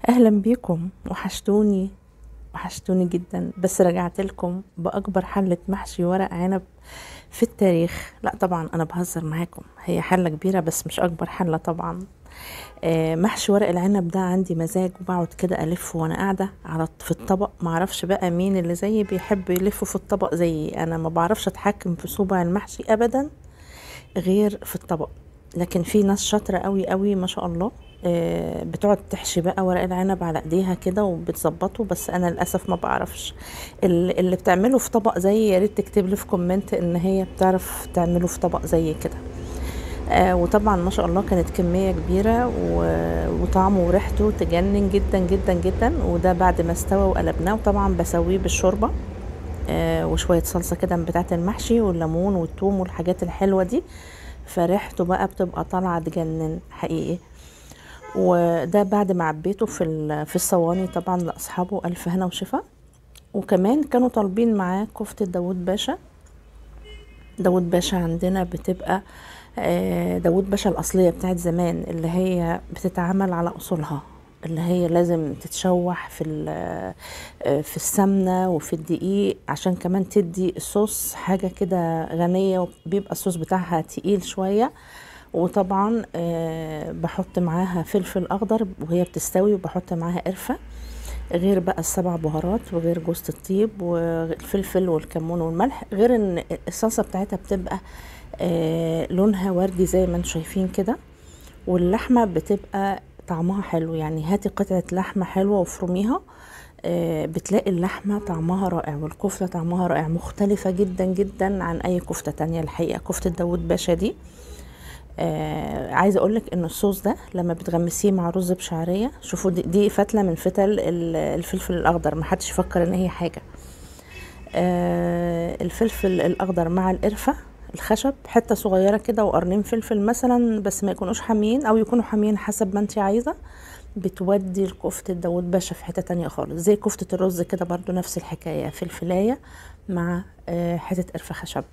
اهلا بيكم. وحشتوني وحشتوني جدا، بس رجعت لكم باكبر حلة محشي ورق عنب في التاريخ. لا طبعا انا بهزر معاكم، هي حلة كبيرة بس مش اكبر حلة طبعا. محشي ورق العنب ده عندي مزاج، وبقعد كده الف وانا قاعدة على في الطبق. معرفش بقى مين اللي زيي بيحب يلفه في الطبق زيي، انا ما بعرفش اتحكم في صوبع المحشي ابدا غير في الطبق، لكن في ناس شاطرة قوي قوي ما شاء الله، بتقعد تحشي بقى ورق العنب على ايديها كده وبتظبطه، بس انا للاسف ما بعرفش. اللي بتعمله في طبق زي، يا ريت تكتب لي في comment ان هي بتعرف تعمله في طبق زي كده. وطبعا ما شاء الله كانت كمية كبيرة وطعمه وريحته تجنن جدا جدا جدا. وده بعد ما استوى وقلبناه، وطبعا بسويه بالشوربه وشوية صلصه كده بتاعه المحشي والليمون والثوم والحاجات الحلوة دي، فريحته بقى بتبقى طالعه تجنن حقيقي. وده بعد ما عبيته في الصواني طبعا لاصحابه، الف هنا وشفا. وكمان كانوا طالبين معاه كفته داوود باشا. داوود باشا عندنا بتبقى داوود باشا الاصلية بتاعت زمان، اللي هي بتتعمل على اصولها، اللي هي لازم تتشوح في السمنة وفي الدقيق عشان كمان تدي الصوص حاجة كده غنية، وبيبقى الصوص بتاعها تقيل شوية. وطبعا بحط معاها فلفل اخضر وهي بتستوي، وبحط معاها قرفه، غير بقى السبع بهارات، وغير جوزة الطيب والفلفل والكمون والملح، غير ان الصلصه بتاعتها بتبقى لونها وردي زي ما انتم شايفين كده، واللحمة بتبقى طعمها حلو. يعني هاتي قطعه لحمه حلوة وافرميها، بتلاقي اللحمة طعمها رائع والكفته طعمها رائع، مختلفة جدا جدا عن اي كفته تانية. الحقيقة كفته داوود باشا دي عايزه اقولك ان الصوص ده لما بتغمسيه مع رز بشعريه، شوفوا دي فتله من فتل الفلفل الاخضر، ما حدش يفكر ان هي حاجة. الفلفل الاخضر مع القرفه الخشب، حتة صغيرة كده، وقرنين فلفل مثلا، بس ما يكونوش حاميين او يكونوا حاميين حسب ما انت عايزه، بتودي الكفتة داوود باشا في حتة تانية خالص. زي كفته الرز كده برضو نفس الحكاية، فلفلايه مع حتة قرفه خشب.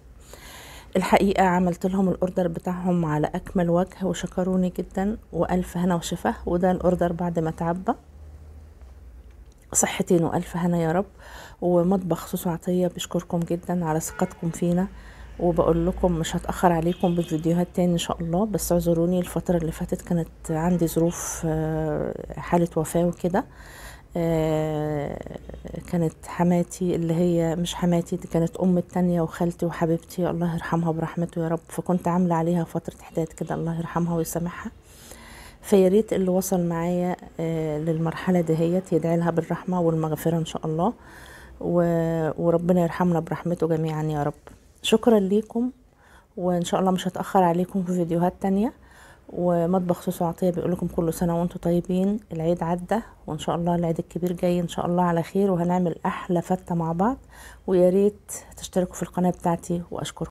الحقيقة عملت لهم ال order بتاعهم على اكمل وجه وشكروني جدا، والف هنا وشفا. وده ال order بعد ما تعبى، صحتين والف هنا يا رب. ومطبخ سوسو عطية بشكركم جدا على ثقتكم فينا، وبقول لكم مش هتأخر عليكم بالفيديوهات تاني ان شاء الله، بس اعذروني الفترة اللي فاتت كانت عندي ظروف، حالة وفاة وكده. كانت حماتي، اللي هي مش حماتي دي كانت ام التانية وخالتي وحبيبتي، الله يرحمها برحمته يا رب، فكنت عاملة عليها فترة حداد كده، الله يرحمها ويسامحها. فياريت اللي وصل معايا للمرحلة دهيت يدعي لها بالرحمة والمغفرة ان شاء الله، وربنا يرحمنا برحمته جميعا يا رب. شكرا ليكم، وان شاء الله مش هتأخر عليكم في فيديوهات تانية. ومطبخ سوسو عطية بيقول لكم كل سنة وانتم طيبين، العيد عدى وان شاء الله العيد الكبير جاي ان شاء الله على خير، وهنعمل احلى فتة مع بعض. ويا ريت تشتركوا في القناة بتاعتي، واشكركم.